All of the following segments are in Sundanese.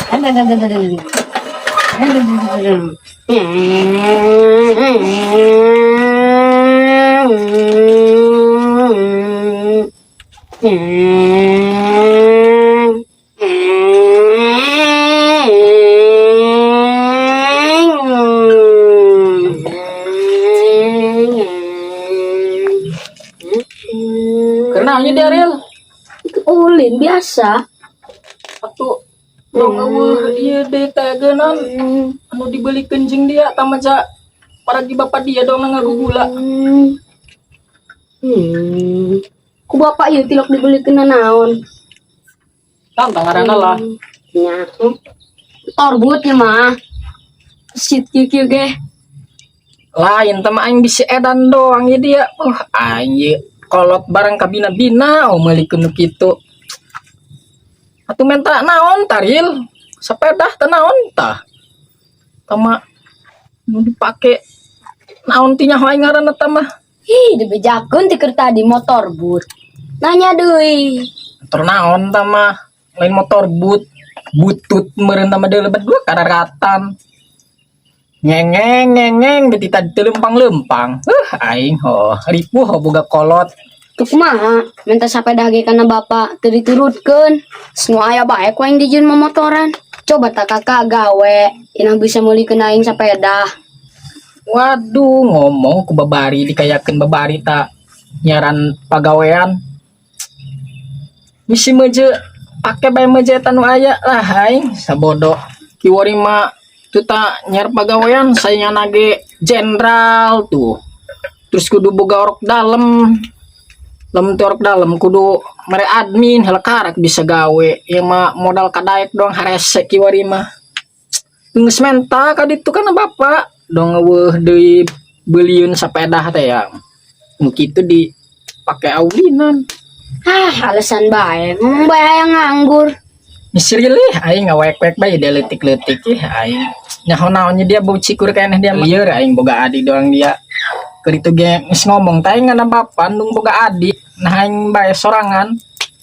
Karena ini dia real. Ulin biasa. Atuh dong eueuh ieu deui teh geunan anu dibelikeun jeung dia tamaja para di bapak dia dong ngagugula. Ku bapak ieu tilok dibelikeun naon? Tantang ngaranna lah. Nya. Torbut nya mah. Sit kieu kieu ge. Lain teh mah aing bisi edan doang ya dia. Aing ye kolot barang kabina-bina oh meulikeun nu kitu. Atuh menta naon taril? Sepeda teh naon tah? Tama nu dipake naon ti nyaho aing ngaranna tah mah. Ih, dibejakeun ti keur tadi motor but. Nanya deui. Motor naon tah mah? Lain motor but, butut meureun tah mah deuleu dua kararatan. Ngengeng ngengeng beti tadi teu lempang-lempang. Aing ho ripuh ho boga kolot. Tuh kumaha? Minta sepeda ge kana bapak teu diturutkeun. Geus aya bae ku aing dijieun momotoran. Coba tak kakak gawe, inah bisa meulikeun aing sepeda. Waduh, ngomong ku babari dikayakeun babari tak nyaran pagawean. Bisi meuje pake bae meuje eta nu aya lah aing sabodo. Kiwari mah teu ta nyar pagawean saingan ge jenderal tuh. Terus kudu boga orok dalem. Lamun teu orok dalem kudu mere admin heula karak bisa gawe. Ieu mah modal kadaek doang harese kiwari mah. Geus menta ka ditu kana bapak dong eueuh deui beulieun sapedah teh ya. Nu kitu dipake aulinan. Ah, alasan bae. Ngomong bae hayang nganggur. Misir lih aing ngawek-wek bae dia leutik-leutik ih aing. Nyaho naonnya dia bau cikur keneh dia mah. Lieur aing boga adik doang dia. Keur itu ge geus ngomong teh aing ngana bapa ndung boga adik. Nah aing bae sorangan.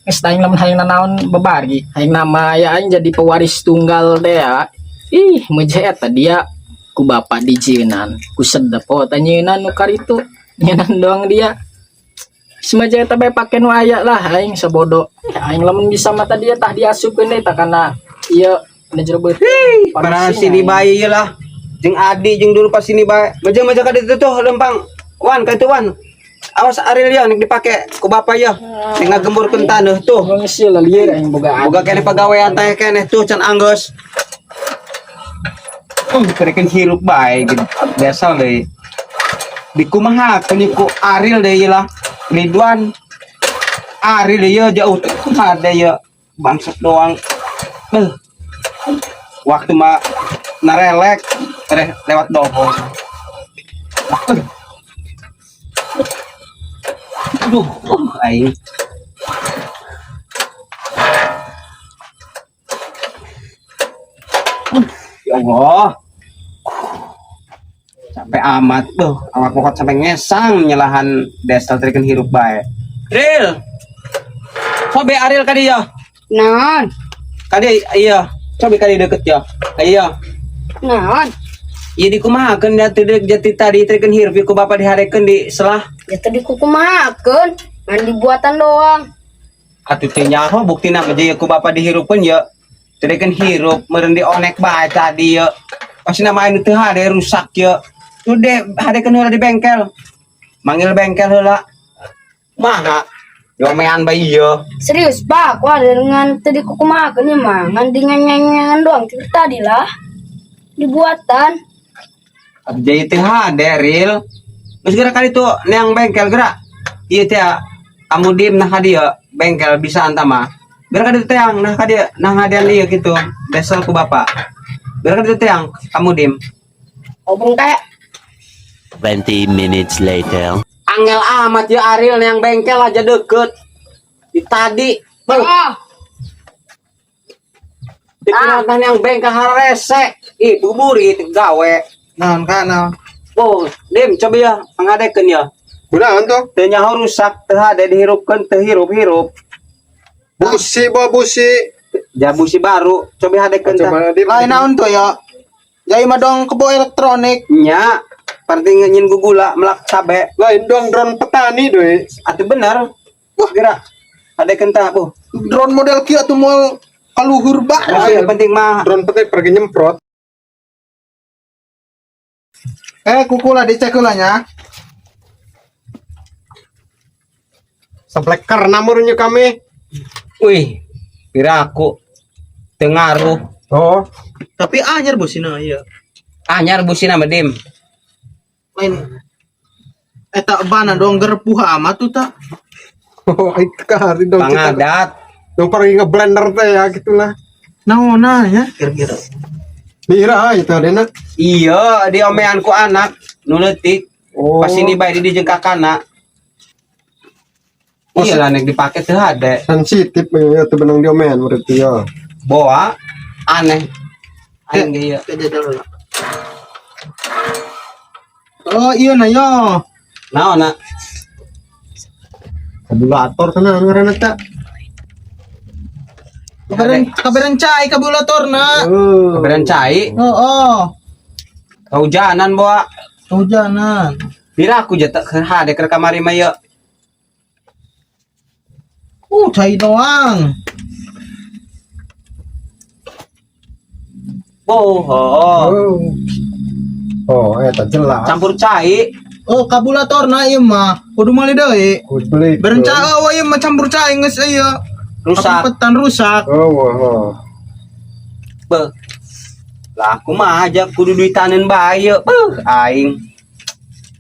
Geus aing lamun hayang nanaon babari. Aing nama ya aing jadi pewaris tunggal teh ya. Ih, meuje eta dia ku bapak dijieunnan. Ku sedep oh teh nyieunnan nu karitu. Nyieunnan doang dia. Semaja eta bae pake nu aya lah aing sabodo. Aing lamun bisa mata dia tah diasupkeun deui tah kana ieu kana jero beuteung. Para sini bae ieu lah. Jeung adi jeung dulu pas sini bae. Meja-meja ka ditu tuh lempang. Wan ka itu Wan. Awas Ariel ya nek dipake ku bapak ya. Nek ngagemburkeun taneuh tuh. Geus lah lieur aing boga adi. Boga keneh pagawean teh keneh tuh can anggeus. Kerekeun hirup bae gitu. Biasa deui. Dikumahakeun ku Ariel deui lah. Ridwan Ariel deui jauh teh ada ya bangsat doang. Beuh. Waktu mah narelek tereh lewat dohong. Aduh, aing. Ya Allah. Sampai amat tuh, awak pokok sampai ngesang nyelahan desel triken hirup bae. Ril. Sobe Ariel kadi ya. Naon? Kadi iya, coba kadi deket ya. Iya. Naon? Iya di kumahakeun da teu jati tadi triken hirup ku bapak diharekeun di selah. Ya tadi kukumahakeun, ngan dibuatan doang. Atuh teu nyaho buktina mah jeung ku bapak dihirupkeun ya. Triken hirup meureun di onek bae tadi ya. Pasti nama anu teu hade rusak ya. Tuh deh hadekeun heula di bengkel. Manggil bengkel heula. Maha Yomean bae ieu. Serius, Pak, wah dengan tadi kukumahakeun nya mah, ngan di nyanyangan doang ti tadi lah. Dibuatan. Jadi teu hade ril. Geus geura kali tuh neang bengkel geura. Ieu teh kamu dim nah ka dieu bengkel bisa anta mah. Geura ka ditu teang nah ka dieu nah ngadean ieu kitu besel ku bapak. Geura ka ditu teang kamu dim. Obong teh. 20 minutes later. Angel amat ya Ariel yang bengkel aja deket. Di tadi. Beuh. Ah. Di penonton yang bengkel harese. Ih, buburi itu gawe. Naon ka naon? Oh, dim coba ya pangadekeun ya. Kunaon tuh? Teu nyaho rusak, teu hade dihirupkeun, teu hirup-hirup. Busi bo busi. Jabusi baru, coba hadekeun tah. Coba di Lain naon tuh ya? Jai mah dong kebo elektronik. Nya, penting nyin gugula melak cabe. Lain dong drone petani deui. Atuh bener. Wah, gerak. Hadekeun tah, bu. Drone model kieu tuh moal kaluhur bae. Nah, yang penting mah Drone petani pergi nyemprot. Eh, kukula dicek heula nya. Sapleker namurnya kami. Wih, piraku tengaruh. Oh, Tapi anyar bosina ieu. Anyar busina mah dim. Lain eta bana dong gerpuh amat tuh tak. oh itu kari dong kita. Pangadat. Dong pergi ngeblender teh ya gitulah. Naona ya kira-kira. Mira itu adena. Iya, diomean ku anak nu leutik. Oh. Pas ini bae di jeung kakana. Iya lah nek dipake teu hade. Sensitif ya tuh benang diomean berarti ya. Boa aneh. Aing ge ieu. Oh iya na yo. Naon na? Kabulator sana ngaranna ta. Kabaran kabaran cai kabulator na. Oh. Kabaran cai, Oh oh. kahujanan boa. Hujanan. Piraku je teu hade keur kamari mah ieu. Cai doang. Oh, oh. Oh. Oh, eta jelas. Campur cai. Oh, kabulator na ieu mah. Kudu meuli deui. Kudu beli. Berencana oh ieu mah campur cai geus ieu. Rusak. Kapetan rusak. Oh, oh, oh. Beuh. Lah aku mah aja kudu duitaneun bae ieu. Beuh, aing.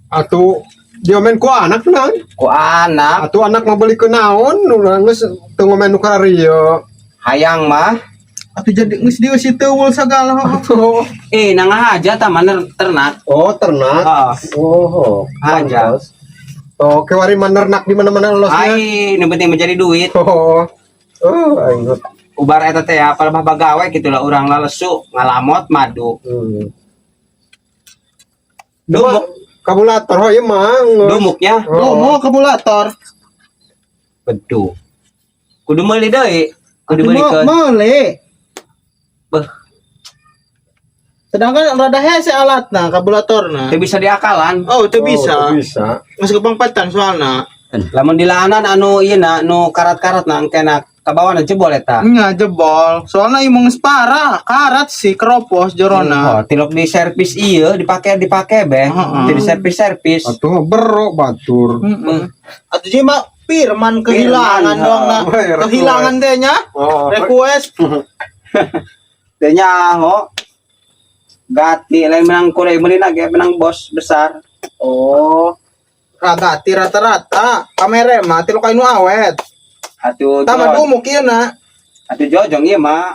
Atuh diomen ku anak naon? Ku anak Atuh anak mau beli ke naon? Nu geus teu ngomen nu kararieu. hayang mah. Atuh jadi geus dieu si teuweul sagala. Oh, Eh, nang aja tah mana ternak. oh ternak. Ah, Oh, oh. Aja. Pantes. Oh, kewari menernak di mana-mana lolosnya. Ai, nu penting mencari duit. Oh. Oh, aing. Ubar eta teh apa lebah bagawe gitu lah urang lalesu ngalamot madu. Hmm. Dumuk, Kabulator oh ieu mah. dumuknya Oh, mau kabulator. bedu. Kudu meuli deui, kudu Atuh meulikeun. meuli. Beuh, Sedangkan rada hese alatna kabulatorna. teu bisa diakalan. Oh, teu Oh, bisa. teu bisa. Geus kepangpatan soalna. Lamun dilaanan anu ieu na nu karat-karat na engkena kabawana jebol eta. Nya jebol. Soalna ieu mah geus parah, karat sih keropos Oh, jorona. tilok di servis ieu dipake dipake beh. Heeh. Teu di servis-servis. Atuh bero batur. Heeh. Atuh jeung mah Firman kehilangan Firman, doang na. oh. Kehilangan teh nya. Oh. Request. Teu nyaho. Gati lain menang kurai meuli ge menang bos besar. Oh. Ragati rata-rata. Kamera mah tilu kainu awet. Atuh Tama jo- dumuk ieu na. atuh jojong ieu mah.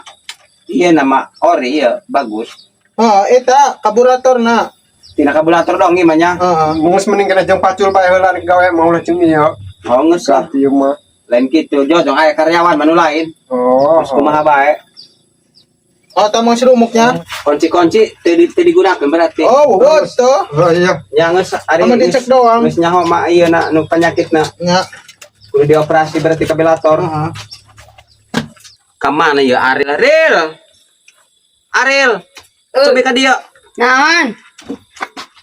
Iya nama ori ieu bagus. Oh, eta kaburator na. Tina kabulator dong ieu mah nya. Heeh. Mungus mending kena jeung pacul bae heula rek gawe mau lah jeung ieu. Oh geus lah. Gati ieu mah. Lain kitu jojong aya karyawan manu lain. Oh. Terus kumaha bae. Oh, tama geus dumuknya. Kunci-kunci teu teu digunakeun berarti. Oh, bos tuh. Oh iya. Nya geus ari Sama dicek doang. Geus nyaho mah ieu na nu penyakitna. Nya. Kudu dioperasi berarti kabelator. Heeh. Ka mana ya Aril? Aril. Aril. Coba ka dieu. Naon?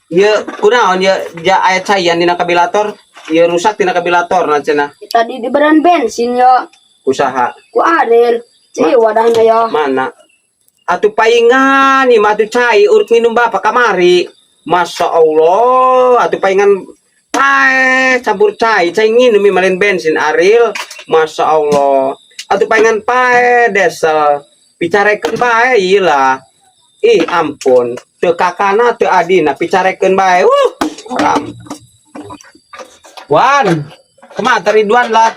Ieu kunaon ieu ja aya caian dina kabilator? Ieu rusak dina kabilator na cenah. Tadi diberian bensin yo. Usaha Ku Aril. Ci wadahna yo. mana? Atuh paingan ieu mah atuh cai urut minum bapak kamari. Masya Allah, atuh paingan pae campur cai, cai nginum ieu mah lain bensin Aril. Masya Allah. Atuh paingan pae desel. Bicarekeun bae ieu lah. Ih ampun, teu kakana teu adina bicarekeun bae. Haram. Wan, kumaha Ridwan lah.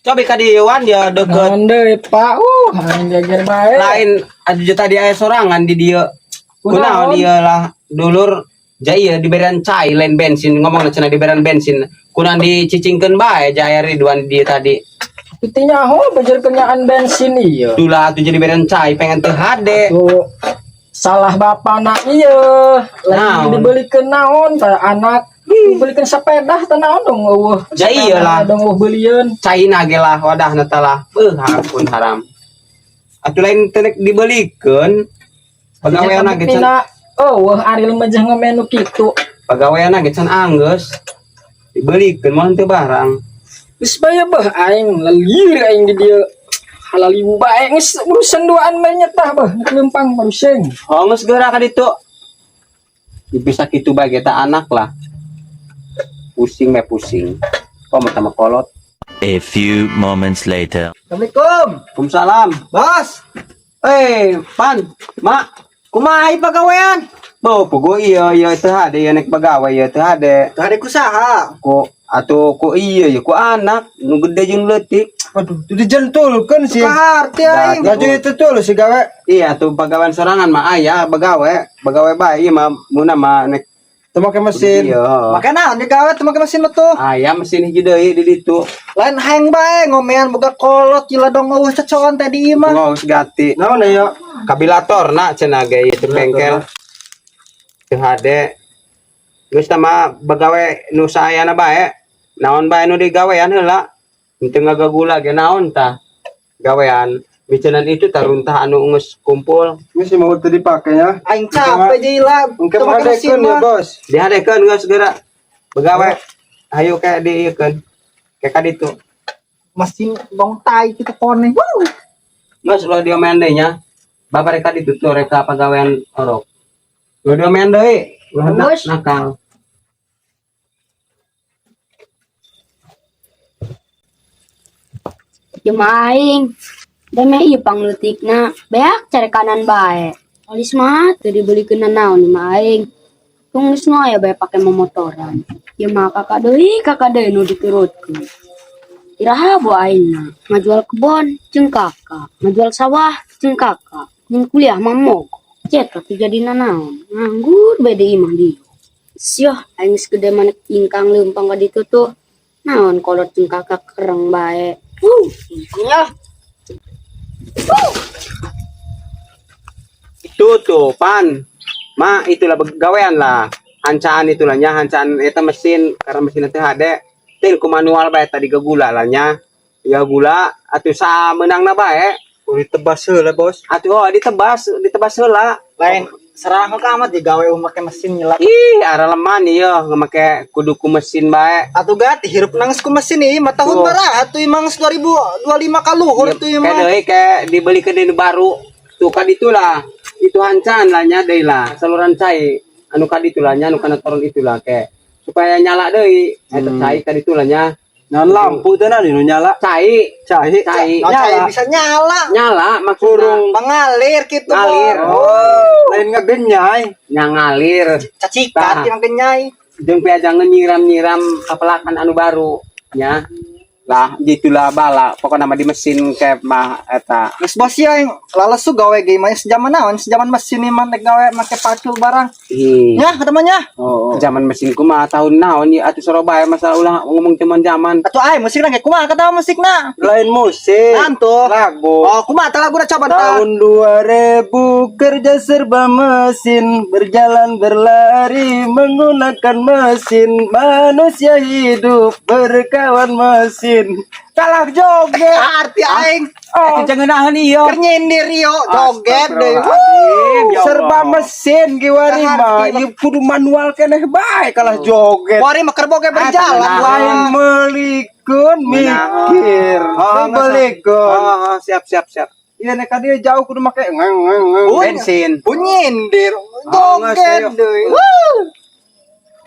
Coba ka dieu Wan ya deket Naon deui, Pak? Aing geger bae. Lain atuh tadi aya sorangan di dieu. Kunaon? Kunaon ieu lah dulur jaya diberian cai lain bensin ngomong cenah diberian bensin. Kunaon dicicingkeun bae jaya Ridwan di tadi. Itu nyaho bejer kenyaan bensin ieu. Dulah atuh jadi berian cai pengen teu hade. Tuh salah bapak nak ieu. Lagi Naon? dibelikeun naon tah anak dibelikeun sepeda tah naon dong eueuh. Ja iyalah. Dong eueuh belieun. Cai na ge lah wadahna teh lah. Beuh ampun haram. Atuh lain teu nek dibelikeun. Pagawean ge can Oh, wah Ariel mah jangan ngomen nu kitu. Pagawean ge can anggeus. Dibelikeun moal teu barang. Geus bae bah aing lalir aing di dieu. Halalibu bae geus urusan duaan bae nya tah bah nek lempang paruseng. Oh, geus geura ka ditu. Bisa kitu bae kita anak lah. Pusing me pusing. Kok mau sama kolot. A few moments later. Assalamualaikum. Waalaikumsalam. Bos. Eh, Pan, Mak, kumaha ieu pagawean? Bo, pugo iya iya teu hade ieu nek pagawe ieu teu hade. Tadi ku saha? Ku atuh ku iya ya ku anak nu gede jeung leutik. Waduh, itu dijentulkeun sih. Kaharti aing. Laju itu tuh si gawe. Iya tuh pagawean sorangan mah aya bagawe, bagawe bae ieu mah muna mah nek Teu make mesin. Iya. Make naon digawe teu make mesin mah tuh. Aya mesin hiji deui di ditu. Lain hayang bae ngomean boga kolot gila dong eueuh cocokan teh di imah. Geus ganti. Naon ya? Kabilator na cenah ge ieu teh bengkel. Teu hade. Geus tah mah bagawe nu saayana bae. Naon bae nu digawean heula. Henteu ngagagula ge naon tah. Gawean. Micenan itu taruntah anu geus kumpul. Ini sih mau teu dipake ya. Aing capek jeung Engke teu make mesin mah ya, mah. Bos. Dihadekeun geus geura. Begawe. Hayu kayak diieukeun. Kayak ka ditu. Mesin dong tai kitu kone. Wuh. Geus ulah diomean deui nya. Bapak reka ditu tuh reka pagawean orok. Ulah diomean deui. Ulah Bos. nakal. Cuma aing. Deme ieu pangleutikna, beak cari kanan bae. Alis mah teu dibelikeun naon mah aing. Tung geus nu aya bae pake momotoran. Ieu mah kakak deui nu diturutkeun. Iraha bu aing mah ngajual kebon jeung kakak, ngajual sawah jeung kakak. Mun kuliah mah mogok. Cet atuh jadina naon? Nganggur bae di imah dieu. Sioh aing geus gede manek ingkang leumpang ka ditu tuh. Naon kolot jeung kakak kereng bae. Leumpang ya. Itu tuh pan. Ma itulah begawean lah. Hancaan itulah nya, hancaan eta mesin karena mesin teh hade. Til ku manual bae tadi gula lah nya. Ya gula atuh sa meunangna bae. Kudu ditebas heula, Bos. Atuh oh ditebas, ditebas heula. Lain serah ka amat digawe make mesin nyelak. Ih, araleman ieu make kudu ku mesin bae. Atuh gati hirup nangis ku mesin ieu mah tahun Tuh. baraha atuh imang 2025 kaluhur atuh ieu Kayak mah. deui kayak dibeli ke nu baru. Tuh kad itulah. Itu hancaan lah nya deui lah. Saluran cai anu kad itulah nya anu kana toron itulah kayak supaya nyala deui eta cai kad itulah nya. Naon lampu teh nu nyala? Cai, Cai. cai. Nah, cai Nyala. bisa nyala. Nyala maksudnya Mengalir gitu. Ngalir. Oh, lain ngegenyai. Nya ngalir. Cacikat Tah. yang kenyai. Jeung piajangan nyiram-nyiram kapelakan anu baru nya. Lah gitulah bala pokoknya mah di mesin kayak mah eta. Geus bos ya yang lalesu gawe ge mah sejaman naon, sejaman mesin ieu mah nek gawe make pacul barang. Ih. Nya katemanya. Oh, zaman mesin kumaha tahun naon ya atuh sorobae masalah ulah ngomong cuman zaman. Atuh ai musikna ge kumaha kata musikna? Lain musik. Naon tuh? Lagu. Oh, kumaha tah laguna coba tah. Tahun 2000 kerja serba mesin, berjalan berlari menggunakan mesin, manusia hidup berkawan mesin. Kalah joget. Arti aing Oh, jangan ieu. keur nyindir yo joget deui. Astagfirullahaladzim, ya Serba Allah. mesin kiwari mah, Arti mah. ieu kudu manual keneh bae kalah joget. Wari mah keur boge berjalan Ah, Lain melikeun mikir, Oh, belikeun. Oh, siap siap siap. Iya nek ka dieu jauh kudu make ngeng ngeng ngeng. Bunyi. Bensin. Nyindir Oh, nggak joget serius. deui. Wuh.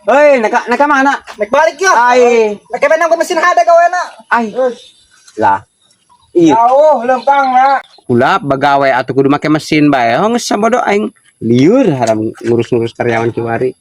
Hei, neka neka mana? Nek balik yo. Ai, Nek benang ku mesin hade gawena. ai. Lah. Iya. Jauh lempang na. Kula bagawe atau kudu make mesin bae. Oh, geus sabodo aing liur haram ngurus-ngurus karyawan kiwari.